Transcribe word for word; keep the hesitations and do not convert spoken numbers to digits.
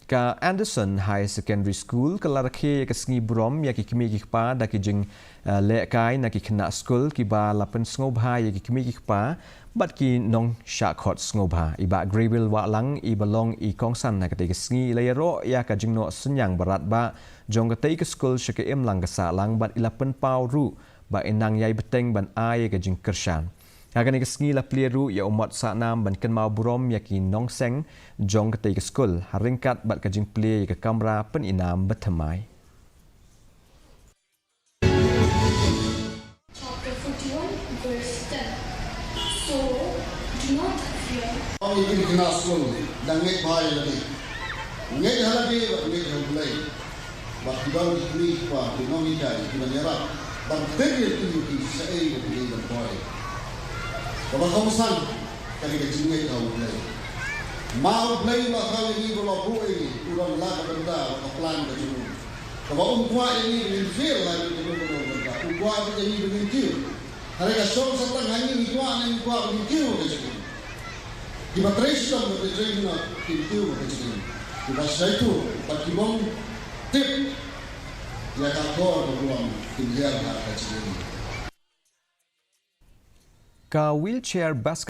Ka Anderson Higher Secondary School ka la rakhe ïa ka sngi burom ïa ki kmie ki kpa da ki jing, eh, lehkai na ki khynnah skul kiba la pynsngewbha ïa ki kmie ki kpa bad ki nongshah khot sngewbha. I Bah Greywill Wahlang iba long i kongsan ha katei ka sngi i la ïaroh ïa ka jingnoh synñiang ba radbah jong katei ka skul sha ka imlang ka sahlang bad i la pynpaw ruh ba i nang ïai bteng ban ai ïa ka jingkyrshan. Ha kane ka sngi la plie ruh ïa u mot sahnam ban kynmaw burom ïa ki nongseng jong katei ka skul ha ryngkat bad ka jingplie ïa ka kamra pyninam bathymmai. Chapter forty-one, verse ten. So, do not fear. Ong ïa ki khynnah skul, da ngeit bha ïa lade. Ngeit ha lade bad ngeit ha U Blei. Bad ki don ki kmie ki kpa ki nonghikai kiban ïarap ban tip ïa ki shaei ba ki dei ban poi. Kaba kongsan ka dei ka jingngeit ha U Blei. Ma U Blei u la kha ïa ngi, ba u la buh ïa ngi, u don la ka bynta bad ka plan ka jong u. Kaba um kwah ïa ngi ba ngin fail ha kano kano ka bynta. U kwah ïa ngi ba ngin kiew. Hynrei ka shong sa tang ha ngi, ngi kwah ne ngim kwah, ba ngin kiew ka jingim. Kiba trei shitom bad trei junop kin kiew ka jingim. Kiba shai tur bad ki bym tip ïa ka akor ka burom kin hiar ha ka jingim. Ka Wheelchair Bus